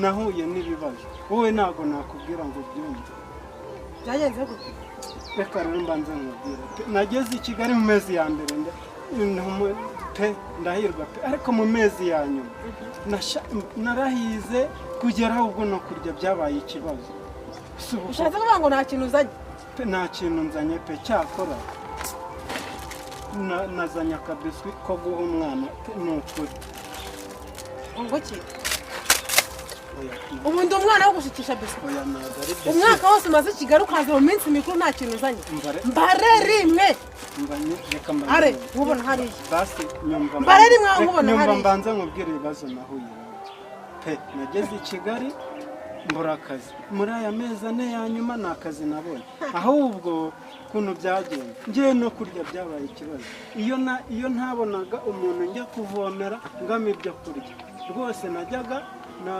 Nahuye n'ibibazo, wowe ntabwo nakubwira ngo ubyumve. Byagenze gute? Reka rero mbanze nkubwire pe. Nageze i Kigali mu mezi ya mbere pe ndahirwa pe, ariko mu mezi ya nyuma narahize kugera aho ubwo no kurya byabaye ikibazo. Si ubu Ushatse kuvuga ngo nta kintu uzanye? Pe, nta kintu nzanye pe. Cyakora nazanye akabiswi ko guha umwana pe, ni ukuri. Ngo ki? Oya. Ubu ndi umwana wo gushikisha biswi? Oya, ntabwo ari biswi. Umwaka wose umaze i Kigali, ukaza mu minsi mikuru nta kintu uzanye? Mbare. Mbare rimwe. Reka mbanze Are, nkubwire. nkubona hariya. Basi nyumva. Mbare rimwe, nkubona Nyumva. hariya. Mbanze nkubwire ibibazo nahuye nabyo pe. Nageze i Kigali mbura akazi. Muri aya mezi 4 ya nyuma nta kazi nabonye. Ahubwo ukuntu byagenze, ngewe no kurya byabaye ikibazo. Iyo ntabonaga umuntu njya kuvomera ngamo ibyo kurya, rwose najyaga na